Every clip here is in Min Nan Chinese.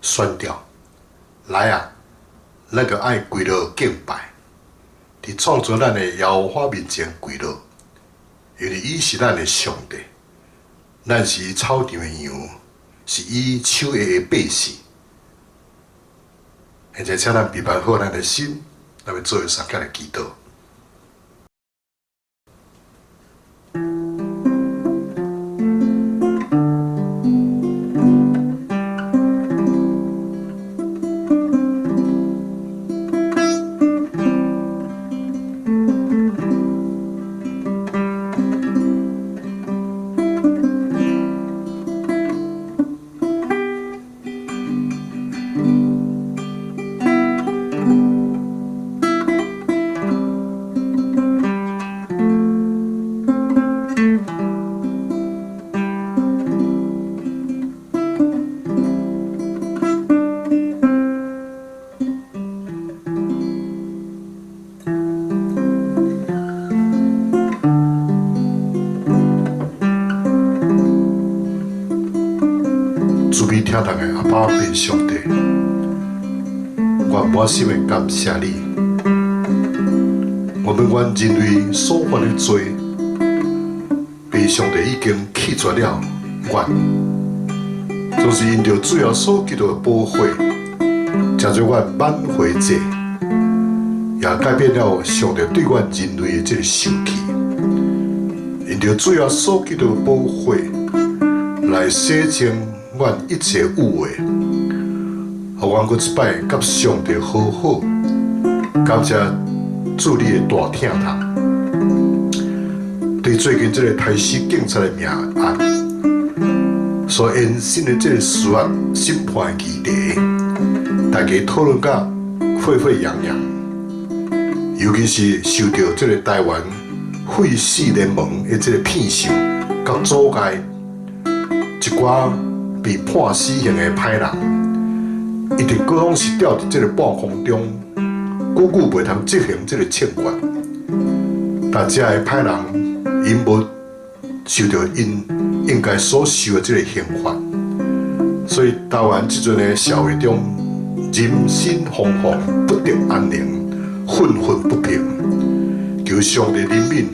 宣调，来啊！咱著爱跪落敬拜，伫创造咱的耶和华面前跪落，因为伊是咱的上帝，咱是伊草场的羊，是伊手下的百姓。现在，请咱备办好咱的心，咱欲做伙相共来祈祷。慈悲疼痛的阿爸父上帝，我滿心的感謝你。原本阮人類所犯的罪，被上帝已經棄絕了阮，就是因著主耶穌基督的寶血，成做阮挽回祭，也改變了上帝對阮人類的這个受氣。因著主耶穌基督的寶血來洗淨阮一切污穢，予阮閣一擺佮上帝和好。感謝主你的大疼痛。對最近這个台西警察的命案所延伸的這个司法審判的議題，大家討論甲沸沸揚揚，尤其是受著這个台灣廢死聯盟的這个騙受佮阻礙，一寡被判死刑的歹人，一直閣攏是吊佇這个半空中，久久袂通執行這个槍決。但這个歹人𪜶無受著𪜶應該所受的這个刑罰，所以台灣這陣的社會中，人心惶惶，不得安寧，憤憤不平。求上帝憐憫，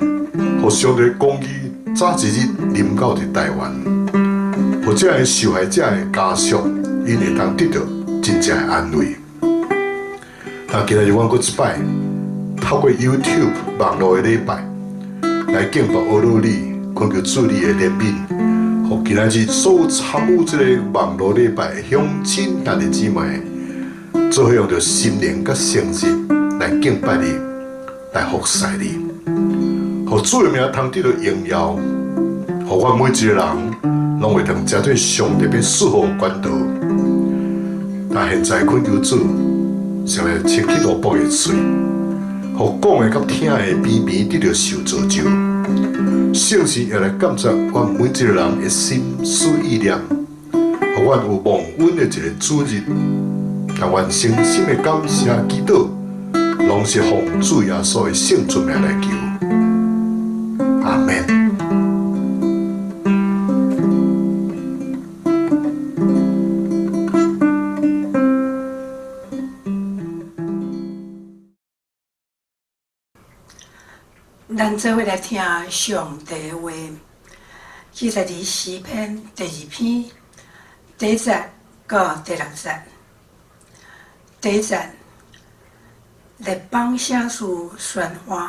予上帝公義早一日臨到佇台灣，予這个受害者的家屬，𪜶會當得著真正的安慰。但今仔日阮閣一擺，透過 YouTube 網路的禮拜來敬拜阿魯你，懇求主你的憐憫，予今仔日所有參與這个網路禮拜的鄉親兄弟姊妹，做伙用著心靈佮誠實來敬拜你，來服侍你，予主的名通得著榮耀，予阮每一个人攏會當成做上帝欲賜福的管道。但現在懇求主，先來清去羅卜的喙，予講的佮聽的邊邊得著受造就。聖神也來監察阮每一个人的心思意念，予阮有蒙恩的一个主日。但阮誠心的感謝祈禱，攏是奉主耶穌的聖尊名來求。阿們。咱做伙來聽上帝話，記載佇詩篇第二篇第一節到第六節。第一節，列邦聲勢喧嘩，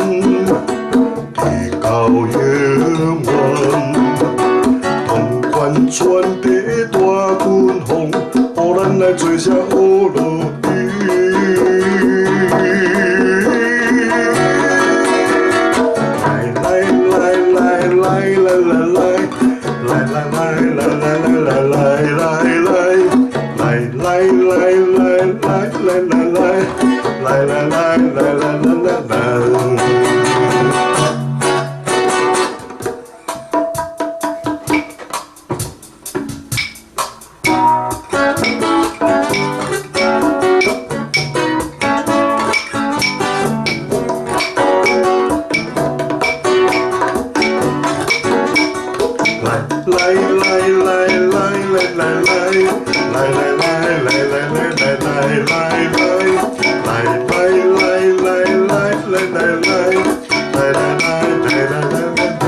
來來來來來來來，哈利路亞，哈利路亞，來來來來來來來來來，哈利路亞，哈利路亞，來來來來來來來來，伊做王掌權，直到永遠，王權全地大君王，予咱來做聲學落伊。來來來來來來來，來來來來來來來來來，來來來來來來來，來來來來來來來來。榮耀能力歸耶和華，來來來來來來來來來來，尊貴權柄歸耶和華，來來來來來來來來。伊做王掌權，直到永遠，王權全地大君王，予咱來做聲學落伊。來來來來來來來，來來來來來來來來來，來來來來來來來，來來來來來來來來。公義聖潔歸耶和華，來來來來來來來來來來，恩惠慈愛歸耶和華，來來來來來來來來。伊做王掌權，直到永遠，王權全地大君王，予咱來做聲學落伊。來來來來來來來來，來來來來來來來來來，來來來來來來來來，來來來來來來來來。各位鄉親序大，兄弟姊妹，大家平安，大家好。今年的這個6月7，是英國女王慶祝伊做女王70週年的這個白金禧年。這個慶典通講是空前的鬧熱，有放煙火，有千千萬萬百个這個英國的國旗飄揚佇這個全个英國，嘛有這個古早味的老爺車、古董車、佮馬車，閣有穿著這個紅色的制服，頭殼戴烏色的毛毛毛的帽仔的這個衛兵，查埔人穿裙佇噴這個蘇格蘭的風笛、喇叭手，以及其他的這個樂手佇表演等等。那麼回顧過去70年的這個統治的生涯，英國女王佇這個動盪的時代中，扮演著真穩定國家的這個角色，予伊得著英國百姓的這個信任佮愛戴。女王也經歷著媒體的革命，女王伊運用著這個新的科技，予王室變甲閣較親民。比如講，伊佇伊的個加冕的典禮中間，伊開放電視直接來轉播。所以王室佇每一年佮民眾互動的最重要的，這個英國女王聖誕的文告，也是由女王開始用製作影像來傳播。伊甚至比伊的孫仔，比伊的查某孫仔，閣較早就開設這個社群媒體這個口座。2020年這個 COVID-19 疫情爆發以後，女王閣較真特別發表這個佇電視頂的演講，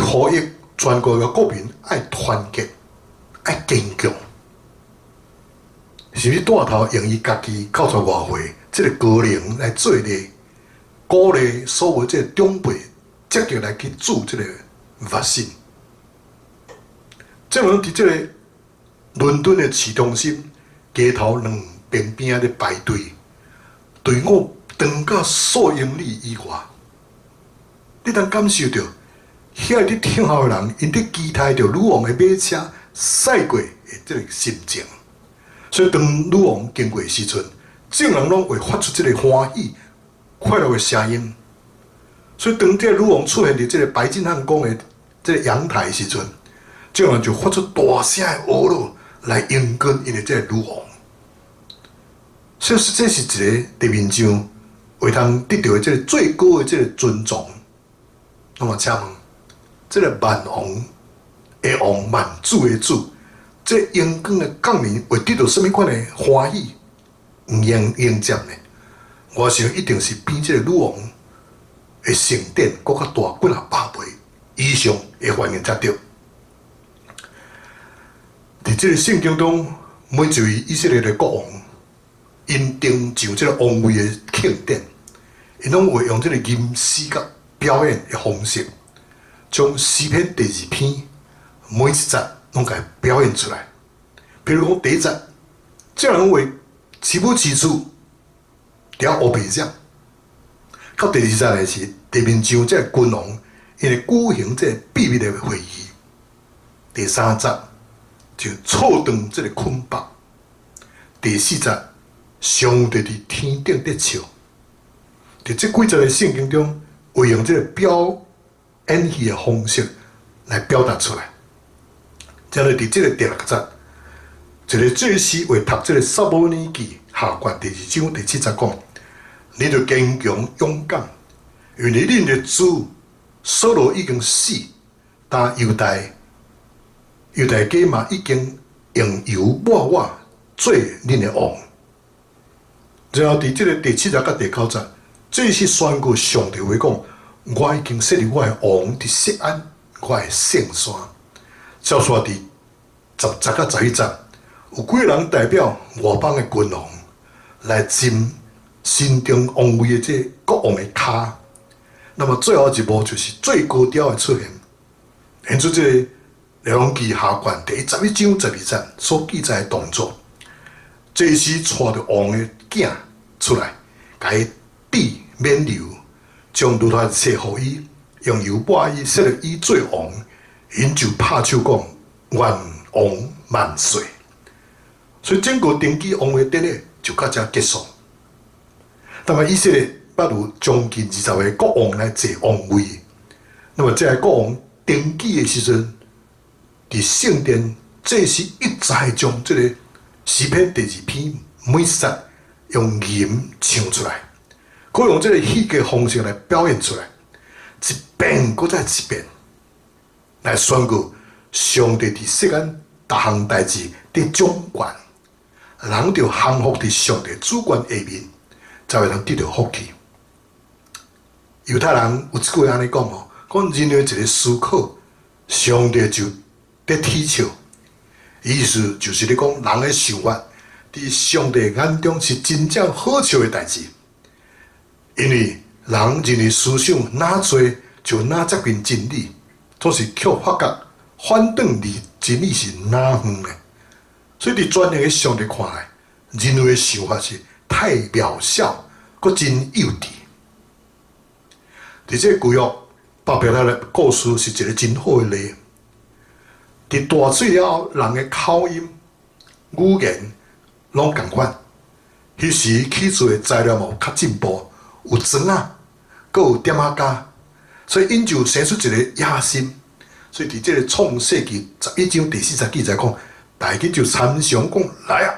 伊呼籲全國的國民愛團結、愛堅強。是毋是帶頭用伊家己九十外歲這个高齡來做例，鼓勵所有這个長輩積極來去注這个 vaccine。這人佇這个倫敦的市中心街頭兩邊邊仔咧排隊，隊伍長到數英里以外。你通感受著，遐佇等候的人，𪜶佇期待著女王的馬車駛過的這个心情。所以當女王經過的時陣，眾人攏會發出這个歡喜、快樂的聲音。所以當這个女王出現佇這个白金漢宮的這个陽台的時陣，眾人就發出大聲的呵咾來迎接𪜶的這个女王。所以這是一個地面上會通得著的這个最高的這个尊重。那麼請問，這个萬王的王、萬主的主，這個榮光的降臨會得著啥物款的歡喜迎迎接呢？我想一定是比這个女王的盛典閣較大幾若百倍以上的反應才對。佇這个聖經中，每一位以色列的國王，𪜶登上這个王位的慶典，𪜶攏會用這个吟詩佮表演的方式，將詩篇第二篇每一節攏共表演出來。譬如講第一節，這人會齊步齊出，佇遐烏白講。到第二節的是地面上這个君王，𪜶會舉行這个秘密的會議。第三節就錯斷這个捆綁。第四節，上帝佇天頂咧笑。佇這幾節的聖經中，會用這个表演戲的方式來表達出來。接落佇這个第六節，一个祭司會讀這个撒母耳記下卷第二章第七節講：你著堅強勇敢，因為恁的主掃羅已經死，但猶大猶大家嘛已經用油抹我做恁的王。然後佇這个第七節佮第九節，祭司宣告上帝話講：我已經設立我的王佇錫安，我的聖山。接續佇十節佮11節，有幾个人代表外邦的君王來斟新定王位的這个國王的跤。那麼最後一幕就是最高調的出現，演出這个列王紀下卷第十一章十二節所記載的動作。祭司帶著王的囝出來，共伊戴冕旒，將律法冊予伊，用油抹伊，設立伊做王，𪜶就拍手講：願王萬歲！所以整個登基王位典禮就到這結束。那麼以色列捌有將近20個國王來坐王位，那麼這个國王登基的時陣，佇聖殿祭司一再將這個詩篇第二篇每節用吟唱出來，閣用這个戲劇方式來表演出來，一遍閣再一遍來宣告上帝佇世間逐項代誌佇掌權，人著降服佇上帝主權下面，才會通得著福氣。猶太人有一句話按呢講哦，講人類一个思考，上帝就佇啼笑。意思就是咧講，人的想法佇上帝眼中是真正好笑的代誌，因為人認為思想若濟就若接近真理，總是卻發覺反轉離真理是若遠的。所以佇全能的上帝看來，人類的想法是太渺小，閣真幼稚。佇這個舊約巴別塔的故事是一個真好的例。佇大水了後，人的口音、語言攏仝款。彼時起厝的材料嘛有較進步，有磚仔，閣有點仔膠，所以𪜶就生出一個野心。所以佇這個創世記十一章第四節記載講，大家就參詳講來啊，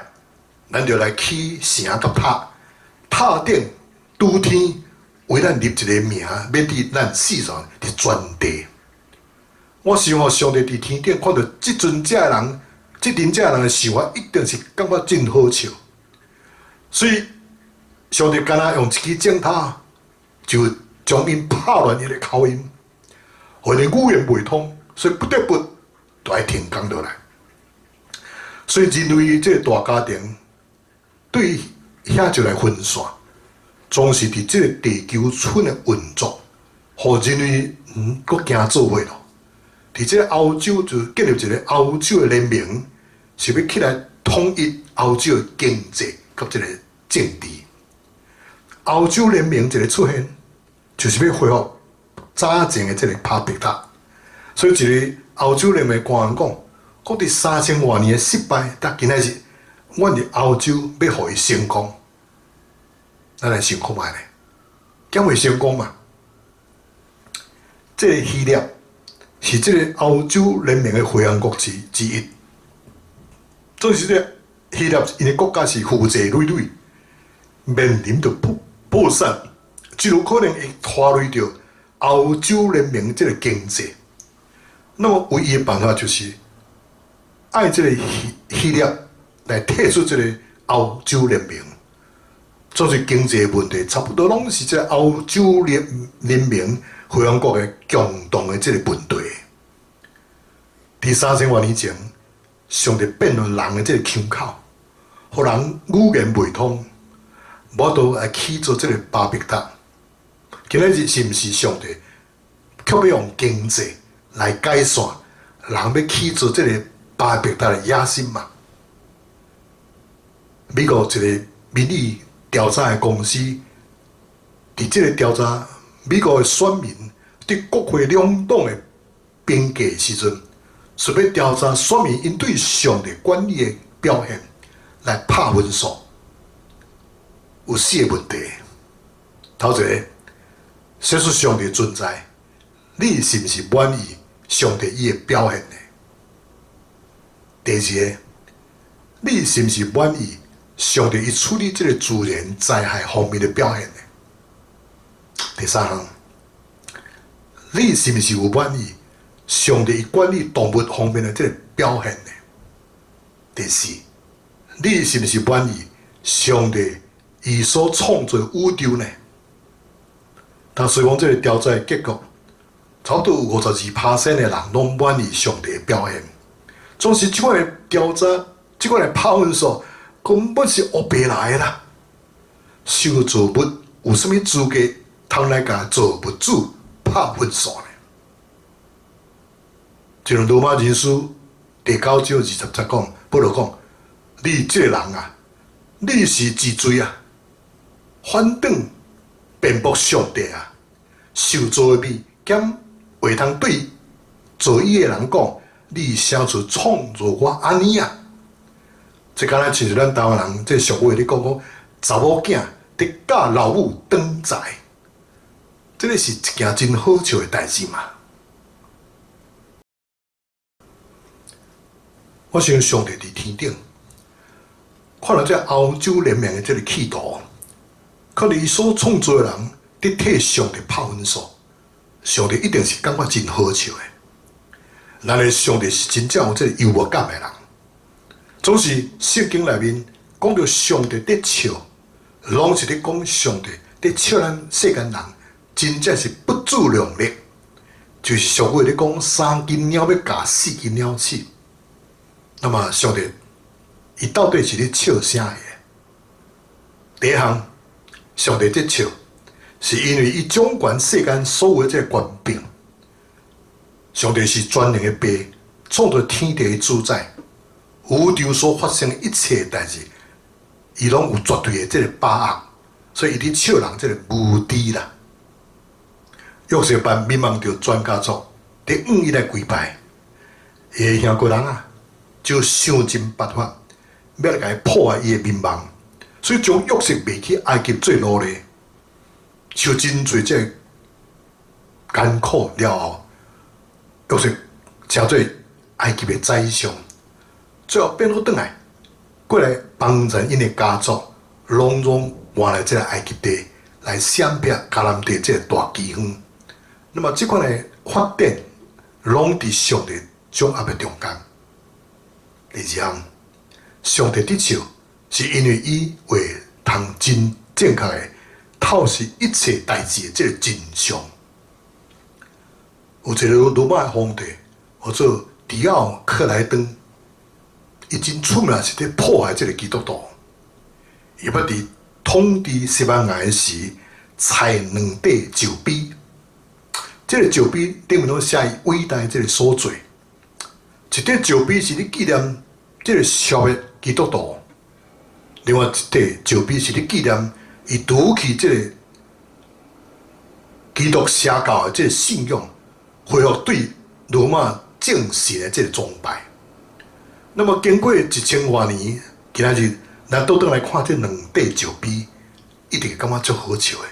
咱就來起城佮塔，塔頂拄天為咱立一個名，免得咱四散佇全地。我想吼，上帝佇天頂看著這陣遮的人，這陣遮的人的想法，一定是感覺真好笑。所以，上帝敢若用一支指頭，就將𪜶拍亂𪜶的口音，予𪜶語言袂通，所以不得不就愛停工落來。所以人類這个大家庭，對遐就來分散，總是佇這个地球村的運作，予人類閣行做伙咯。佇這个歐洲就建立一个歐洲的聯盟，是欲起來統一歐洲的經濟佮這个政治。歐洲聯盟一个出現，就是欲恢復早前的這个巴別塔。所以一个歐洲聯盟官員講，講佇3000外年的失敗，但今仔日，阮佇歐洲欲予伊成功，咱來想看覓咧，敢會成功嘛？這个希臘是這个歐洲聯盟的會員國之一。總是這个希臘𪜶的國家是負債累累，面臨著破產，真有可能會拖累著歐洲聯盟這个經濟。那麼唯一的辦法就是愛這个希臘來退出這个歐洲聯盟。總是經濟問題，差不多攏是這个歐洲聯盟會員國的共同的這个問題。佇3000外年前，上帝變亂人的這个腔口，予人語言袂通，無法度來起造這个巴別塔。今仔日是毋是上帝卻欲用經濟來解散人欲起造這个巴別塔的野心嘛？美國一个民意調查的公司，佇這个調查美國的選民對國會兩黨的評價時陣，是欲調查選民𪜶對上帝管理的表現來拍分數，有四个問題。頭一个，說出上帝存在，你是毋是滿意上帝伊的表現呢？第二个，你是毋是滿意上帝伊處理這个自然災害方面的表現呢？第三項，你是毋是有滿意上帝伊管理動物方面的這个表現呢？第四，你是毋是滿意上帝伊所創造的宇宙呢？但雖講這个調查的結果，差不多有52%的人攏滿意上帝的表現。總是這款的調查，這款的拍分數，根本是烏白來的啦。受造物有啥物資格通來共造物主拍分數呢？就像羅馬人書第9章20節講，保羅講：你這个人啊，你是治罪啊，反轉辯駁上帝啊！受造的物，敢會通對造伊的人講：你啥處創造我按呢啊？這敢若親像咱台灣人這俗話咧講講，查某囝佇教老母轉財，這个是一件真好笑的代誌嘛。我想上帝佇天頂，看著這歐洲聯盟的這个企圖，可能伊所創造的人佇替上帝拍分數，上帝一定是感覺真好笑的。咱的上帝是真正有這个幽默感的人。總是聖經內面講著上帝佇笑，攏是佇講上帝佇笑咱世間人，真正是不自量力，就是俗話咧講三斤鳥欲咬四斤鳥鼠。那麼上帝伊到底是咧笑啥个？第一項，上帝佇笑，是因為伊掌管世間所有的這個權柄。上帝是全能的父，創造天地的主宰，宇宙所發生的一切代誌，伊攏有絕對的這个把握，所以伊佇笑人這个無知啦。約瑟辦迷茫著全家族佇向伊來跪拜，伊的兄哥人啊，就想盡辦法欲來共伊破壞伊的眠夢，所以將約瑟賣去埃及做奴隸，受真濟這个艱苦了後，約瑟成做埃及的宰相，最後變好轉來，過來幫助𪜶的家族，攏總換來這个埃及地來閃避迦南地這个大饑荒。那麼這款的發展，攏佇上帝掌握的中間。第二項，上帝佇笑，是因為伊會通真正確的透視一切代誌的這个真相。有一个羅馬的皇帝，號做迪奧克萊登，伊真出名是佇破壞這个基督徒。伊捌佇統治西班牙時，裁兩塊石碑。這個石碑頂面攏寫伊偉大這個所做。一塊石碑是咧紀念這個消滅基督徒，另外一塊石碑是咧紀念伊除去這個基督邪教的這個信仰，恢復對羅馬正神的這個崇拜。那麼經過一千外年，今仔日咱倒轉來看這兩塊石碑，一定會感覺足好笑的，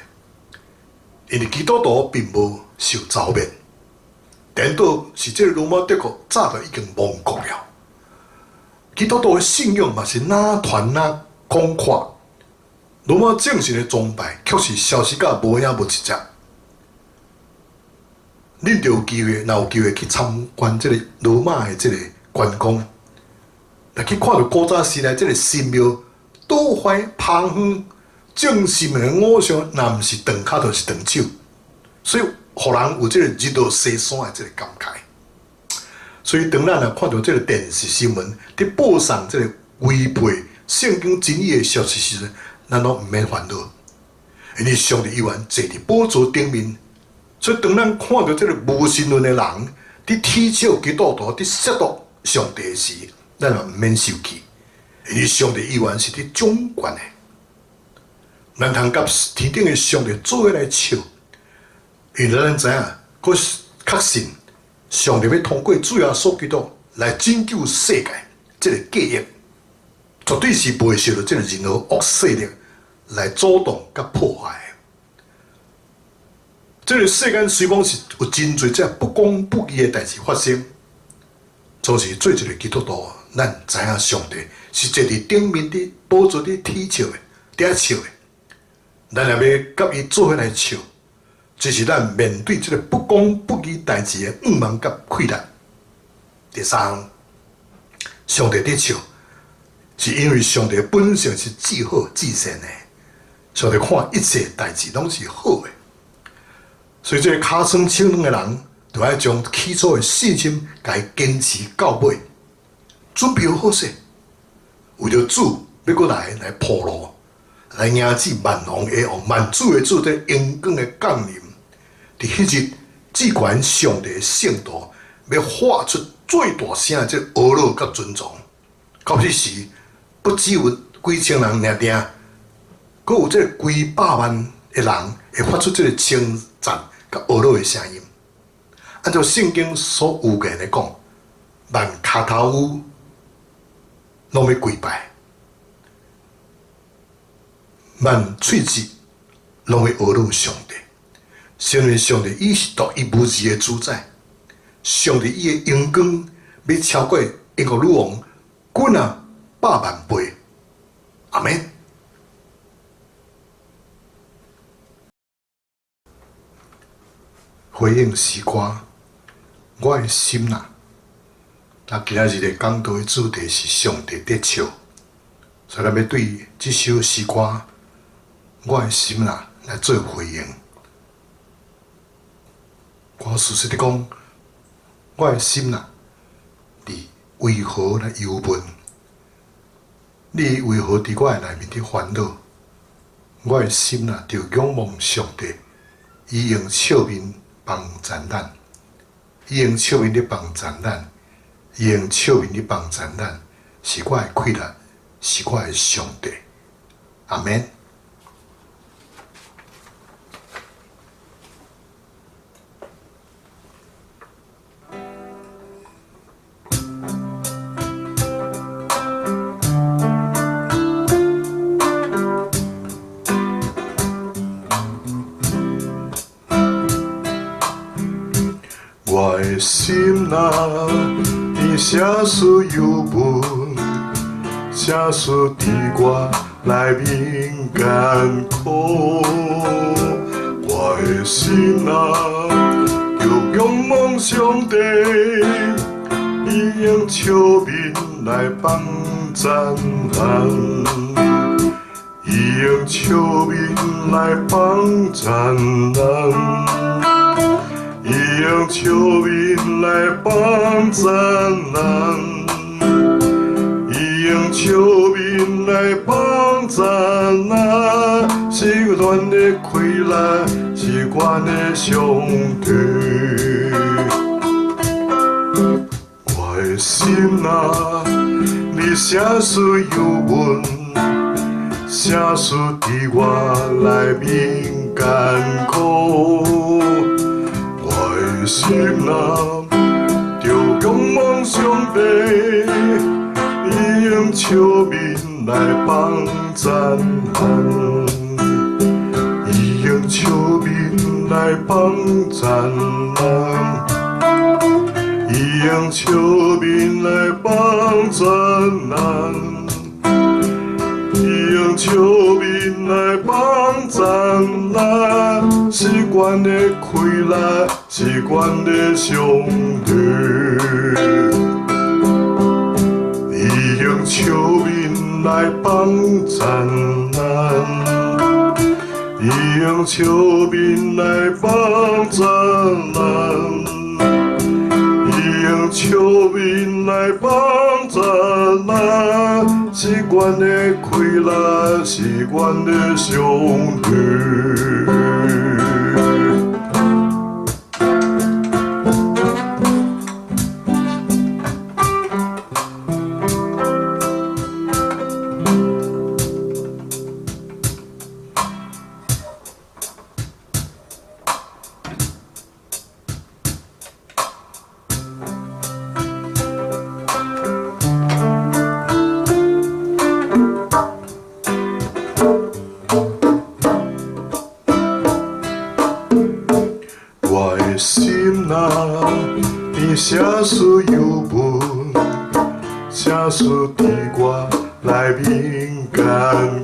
因為基督徒並無受剿滅，顛倒是這個羅馬帝國早就已經亡國了。基督徒的信仰嘛是哪傳哪廣闊，羅馬正神的崇拜卻是消失甲無影無跡跡。恁著有機會，若有機會去參觀這個羅馬的這個觀光，若去看著古早時代這個神廟倒壞芳園，眾神的偶像，若毋是斷跤，就是斷手，所以予人有這個日落西山的這個感慨。所以當咱若看著這個電視新聞佇報送這個違背聖經真理的消息時，咱攏毋免煩惱，因為上帝依然坐佇寶座頂面。所以當咱看著這個無神論的人佇恥笑基督徒、佇褻瀆上帝時，咱嘛毋免受氣，因為上帝依然是佇掌權的。咱通佮天頂的上帝做伙來笑，因為咱知影，閣確信上帝欲通過主耶穌基督來拯救世界，這個計劃絕對是袂受著這個任何惡勢力來阻擋佮破壞的。這個世間雖講是有真濟這不公不義的代誌發生，總是做一個基督徒，咱知影上帝是坐佇頂面佇寶座佇睇笑的，佇遐笑的。咱若欲佮伊做伙來笑，這是咱面對這個不公不義代誌的向望佮氣力。第三項，上帝佇笑，是因為上帝本性是至好至善的，上帝看一切代誌攏是好的。所以，這個跤酸手軟的人，就愛將起初的信心共伊堅持到尾，準備好勢，為著主欲閣來來鋪路，來迎接萬王的王、萬主的主這榮光的降臨。佇彼日，至懸上帝的聖徒欲發出最大聲的這個呵咾佮尊崇。到彼時，不只有幾千人爾爾，閣有這個幾百萬的人會發出這個稱讚佮呵咾的聲音。按照聖經所預言來講，萬跤頭趺攏欲跪拜，萬喙舌攏欲呵咾上帝，成為上帝伊是獨一無二的主宰。上帝伊的榮光欲超過英國女王幾若百萬倍。阿們。回應詩歌，我的心啊，那今仔日的講道的主題是上帝佇笑，所以咱欲對這首詩歌，我的心啊來做回應。我事實佇講，我的心啊，你為何來憂悶？你為何佇我的內面佇煩惱？我的心啊，著仰望上帝，伊用笑面幫助咱，伊用笑面咧幫助咱，伊用笑面咧幫助咱，是我的氣力，是我的上帝。阿們。我的心啊，伊啥事憂悶，啥事佇我內面艱苦。我的心啊，著仰望上帝，伊用笑面來幫贊咱，伊用笑面來幫贊咱。伊用笑面來幫贊咱，伊用笑面來幫贊咱啊，是阮的快乐，是阮的上帝。我的心啊，你啥事忧闷？啥事伫我内面艰苦？我的心啊，著仰望上帝，伊用笑面來幫咱，伊用笑面來幫咱，伊用笑面來幫咱，伊用笑面來幫咱，是阮的快樂，是阮的上帝。伊用笑面來幫咱，伊用笑面來幫咱，伊用笑面來幫咱，是阮的快樂，是阮的上帝。我的心啊，你啥事忧闷？啥事伫我內面艱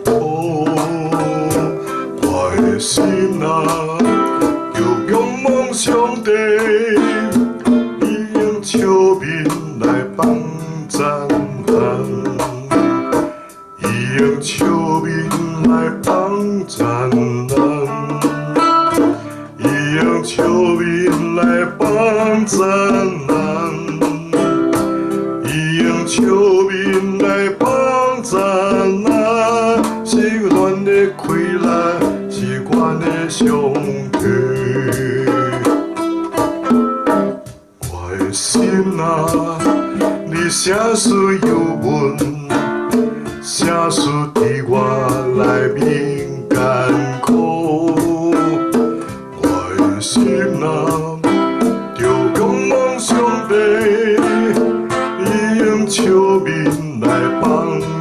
苦？我的心啊，著仰望上帝，伊用笑面來幫咱，伊用笑面來幫咱，伊用笑面來幫咱，伊用笑面來幫咱，是阮的快樂，是阮的上帝。我的心啊，你啥事憂悶？啥事佇我內面艱苦？我的心啊，著仰望上帝，伊用笑面來幫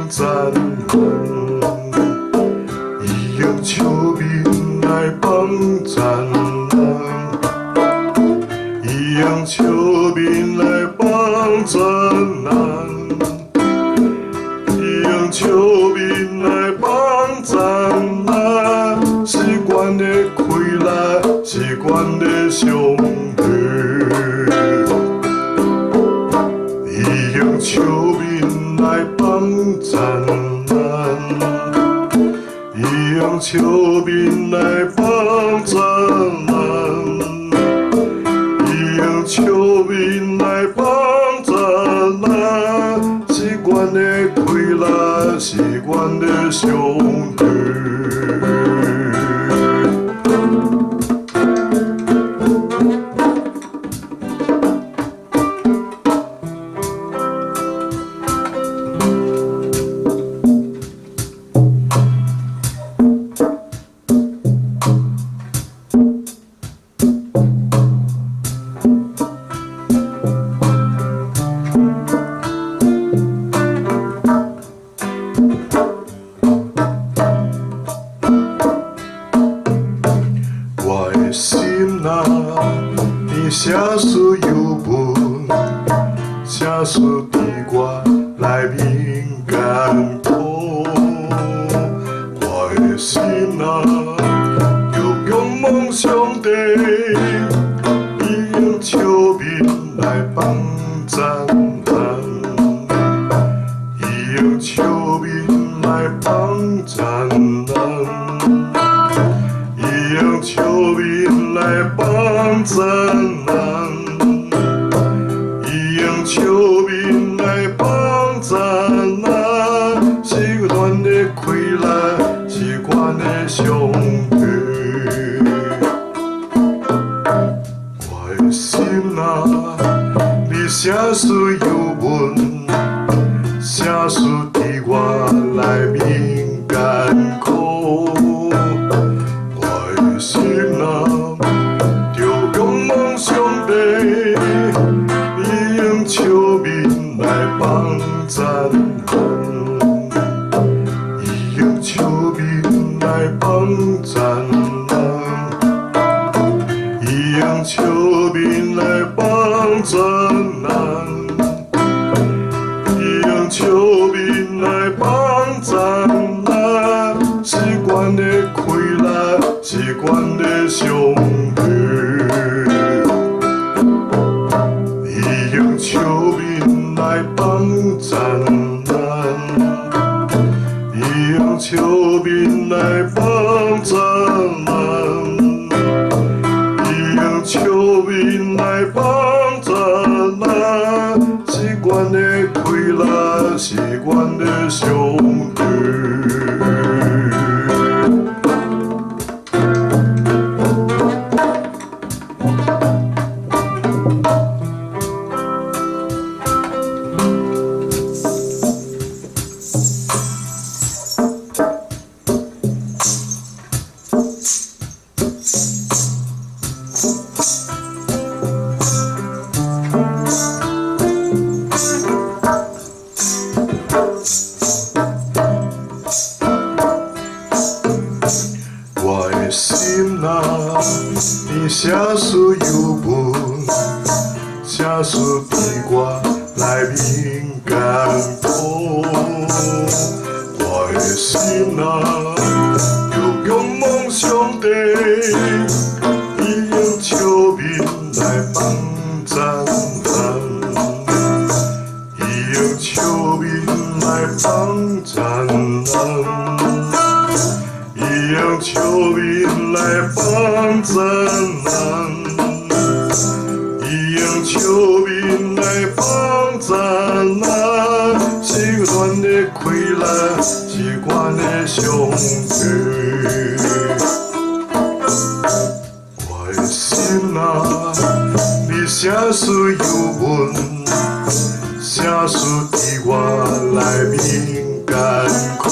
咱，伊用笑面來幫咱，伊用笑面來幫咱，伊用笑面來幫咱，是阮的快樂，是阮的上帝。伊用笑面來幫咱，伊用笑面來幫咱，伊用笑面來幫咱，是阮的快樂，是阮的上帝。我的心啊，你啥事憂悶？啥事佇我內面艱苦？我的心啊，著仰望上帝，伊用笑面來幫咱，伊用笑面來幫咱，伊用笑面來幫咱，伊用笑面來幫咱，是阮的快樂，是阮的上帝。我的心啊，你啥事忧闷？啥事伫我内面艰苦？我的心啊，著仰望上帝，伊用笑面来帮赞咱，伊用笑面来帮赞咱，伊用笑面来帮赞咱，伊用笑面來幫贊咱，是阮的氣力，是阮的上帝。伊用笑面來幫贊咱，伊用笑面來幫贊咱，伊用笑面來幫贊咱，是阮的氣力，是阮的上帝。我的心啊，你啥事忧闷？啥事伫我内面艰苦？我的心啊，著仰望上帝，伊用笑面來幫贊咱，伊用笑面來幫贊咱，伊用笑面來幫贊咱，伊用笑面來幫贊咱，是阮的氣力，是阮的上帝。我的心啊，你啥事憂悶？啥事伫我內面艱苦？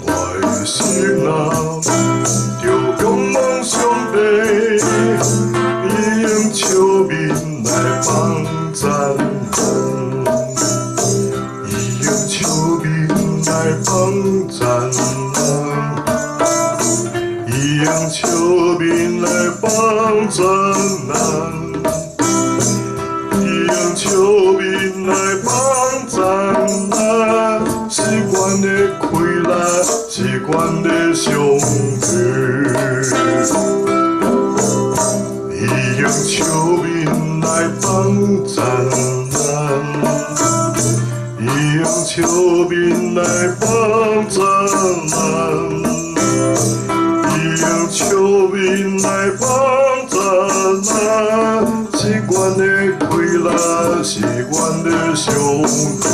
我的心啊，著仰望上帝，伊用笑面來幫贊咱，伊用笑面來幫贊咱，伊用笑面來幫贊咱，伊用笑面來幫贊咱，是阮的氣力，是阮的上帝。伊用笑面來幫贊咱，伊用笑面來幫贊咱，伊用笑面來幫贊咱，是阮的氣力，是阮的上帝。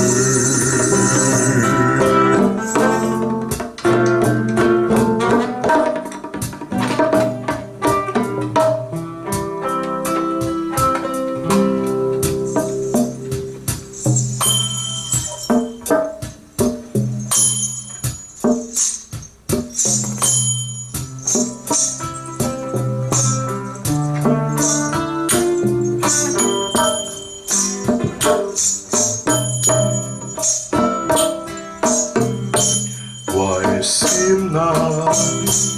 我的心啊，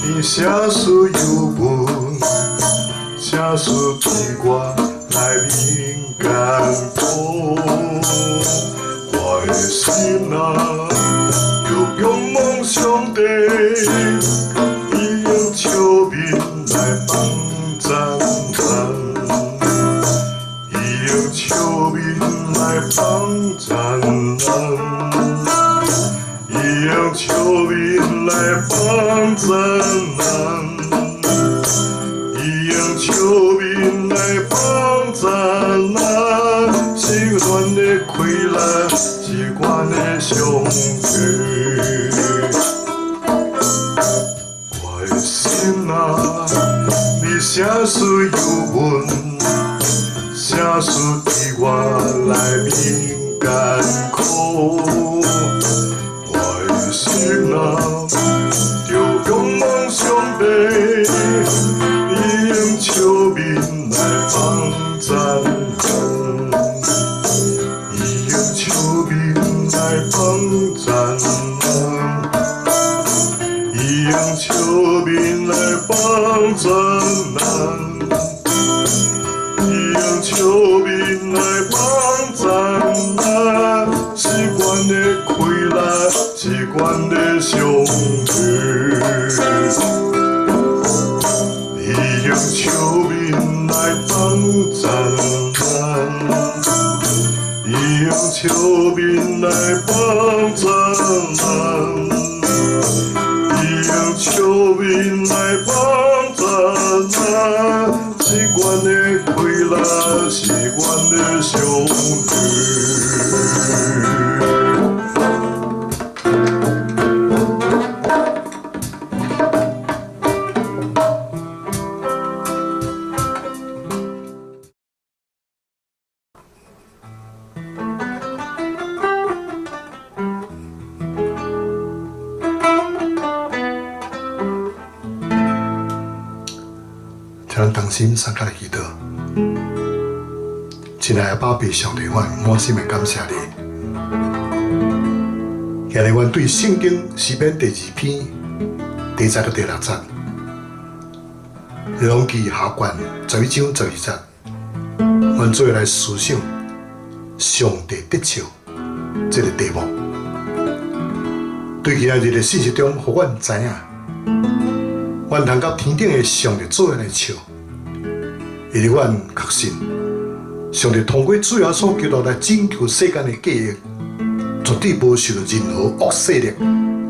你啥事憂悶？啥事伫我內面艱苦？我的心啊，著仰望上帝，伊用笑面來幫贊咱，伊用笑面來幫贊咱，伊用笑面來幫贊咱，伊用笑面來幫贊咱，是阮的氣力，是阮的上帝。事有阮，啥事伫我内面艰苦，我的心啊，著仰望上帝，伊用笑面來幫贊咱，伊用笑面來幫贊咱，伊用笑面來幫贊咱，伊用笑面來幫贊咱，是阮的氣力，是阮的上帝。伊用笑面來幫贊咱，伊用笑面來幫贊咱，伊用笑面來幫贊咱，是阮的氣力，是阮的上帝。請咱同心相佮來祈禱。親愛的爸爸上帝，我滿心的感謝你。今日阮對聖經詩篇第二篇第一節到第六節，列王紀下卷11章12節，阮做伙來思想上帝得笑這個題目。對今仔日的信息中，予阮知影，阮通佮天頂的上帝做伙來笑，因為阮確信，上帝通過主耶穌基督來拯救世間的計劃，絕對無受到任何惡勢力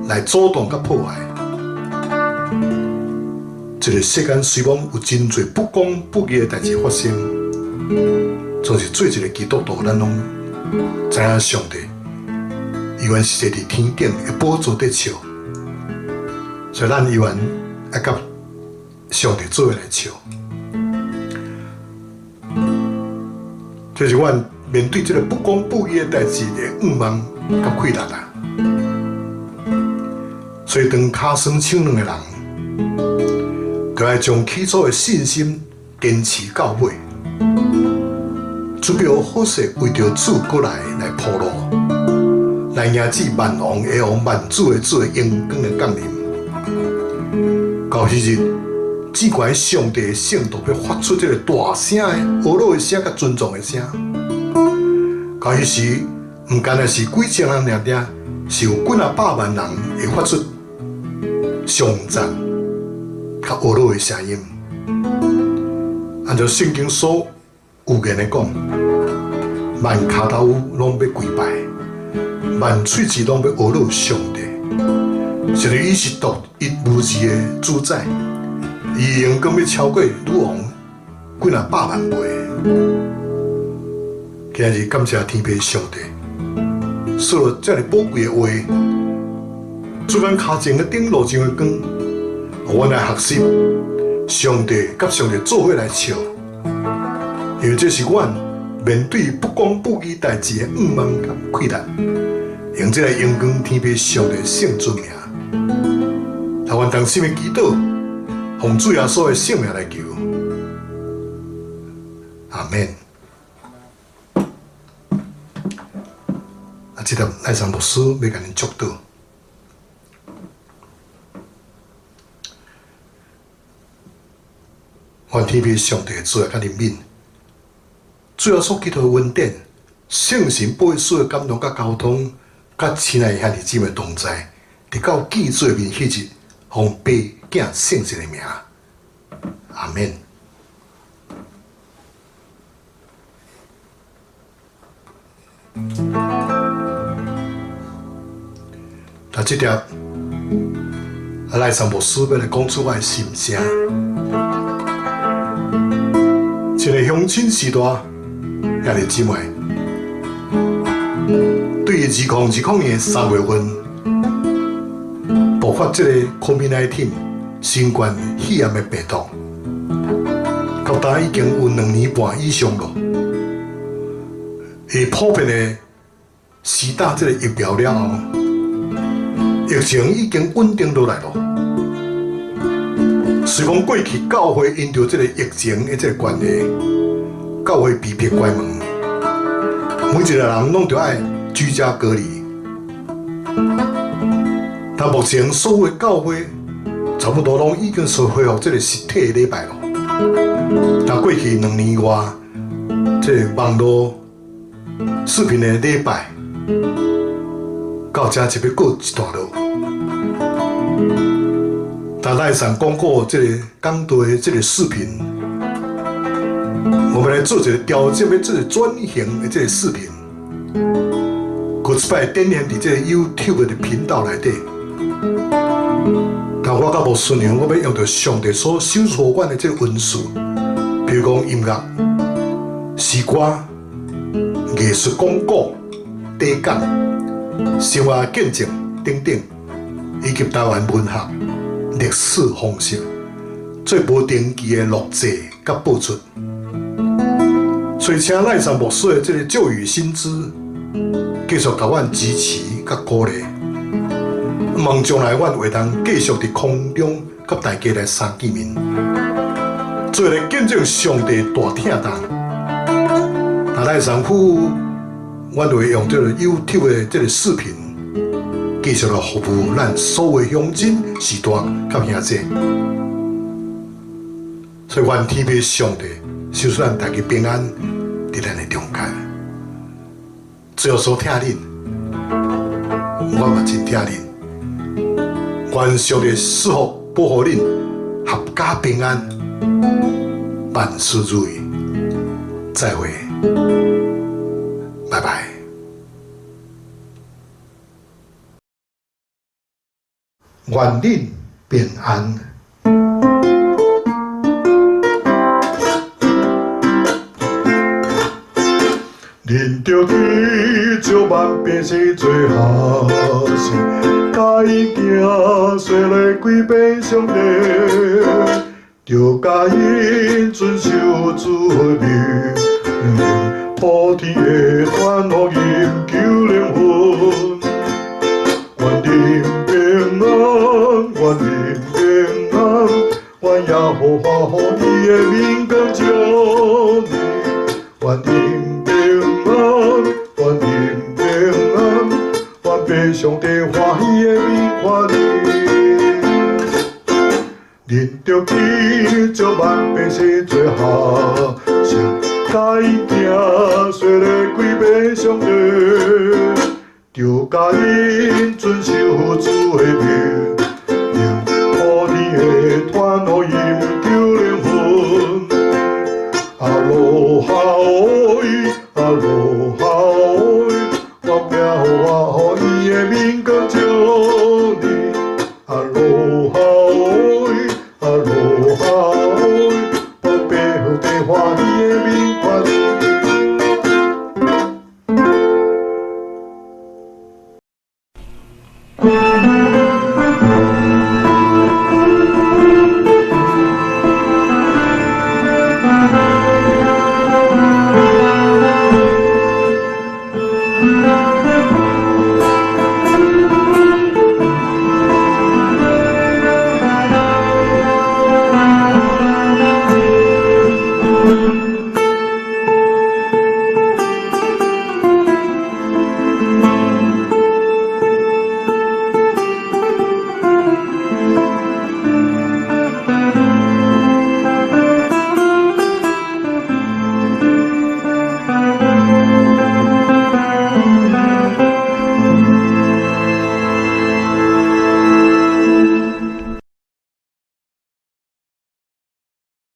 來阻擋佮破壞。這個世間雖罔有真濟不公不義的代誌發生，總是做一個基督徒，咱攏知影上帝伊原是坐佇天頂的寶座佇笑，所以咱依然愛佮上帝做伙來笑。這是阮面對這個不公不義的代誌的願望佮氣力啊！所以當跤酸手軟的人，就愛將起初的信心堅持到尾，準備好勢為著主過來來鋪路，來迎接萬王的王、萬主的主的榮光的降臨。到彼日，至懸上帝的聖徒欲發出這個大聲的呵咾的聲，佮尊重的聲。到彼時，毋干焦是幾千人爾爾，是有幾若百萬人會發出頌讚、佮呵咾的聲音。按照聖經所預言的講，萬跤頭攏欲跪拜，萬喙齒攏欲呵咾上帝。是因為伊是獨一無二的主宰，伊榮光欲超過女王幾若百萬倍。今日感謝天父上帝，說了遮爾寶貴的話，主咱跤前的頂路上的光，予阮來學習上帝佮上帝做伙來笑，因為這是阮面對不公不義代誌的願望佮氣力，用這個榮光天父上帝聖尊名，來阮同心的祈禱，奉主耶穌的聖名來求，阿們。啊，這粒賴山牧師欲共恁祝禱。願天父上帝慈愛佮憐憫，主耶穌基督的恩典，聖神保惠師的感動佮交通，佮親愛的兄弟姊妹同在，直到見主的面彼日，奉父子聖神的名，阿們。那這粒賴山牧師欲來講出我的心聲。這個鄉親時代，兄弟姊妹，對2020年3月份爆發這個 COVID-19 新冠肺炎的病毒，今已經有2年半以上咯。會普遍的施打這個疫苗了後，疫情已經穩定落來咯。雖講過去教會因著這個疫情的這個關係，教會被迫關門，每一個人攏著愛居家隔離。但目前所有的教會差不多攏已經是恢復這個實體的禮拜咯。但過去2年外，這個網路視頻的禮拜，到這就欲告一段落。但咱上講過這個講道的這個視頻，我們來做一個調整，欲做一個轉型的這個視頻，閣一擺展現佇這個 YouTube 的頻道內底。但我佮牧師娘，我欲用著上帝所賞賜阮的這個恩賜，比如講音樂、詩歌、藝術廣告、短講、生活見證等等，以及台灣文學、歷史方式，做無定期的錄製佮播出。所以，請賴上牧師的這個舊雨新知，繼續共阮支持佮鼓勵。望將來阮會當繼續佇空中佮大家來相見面，做來見證上帝大疼痛。那賴上夫，阮會用這個 YouTube 的這個視頻，繼續來服務咱所有鄉親、序大佮兄姊。所以，願天父上帝賞賜咱大家平安，佇咱的中間。主耶穌疼恁，我嘛真疼恁。願上帝賜福保護恁，闔家平安，萬事如意。再會，拜拜。願恁平安。恁著去招萬百姓做學生，教𪜶行洗禮歸予上帝，著教𪜶遵守主的命令，普天的傳福音救靈魂。願恁平安，願恁平安，願耶和華予伊的明光照恁，願恁平安，願恁平安，願父上帝歡喜的面看恁。恁著去招萬百姓做學生，教𪜶行洗禮歸予上帝，著教𪜶遵守主的命。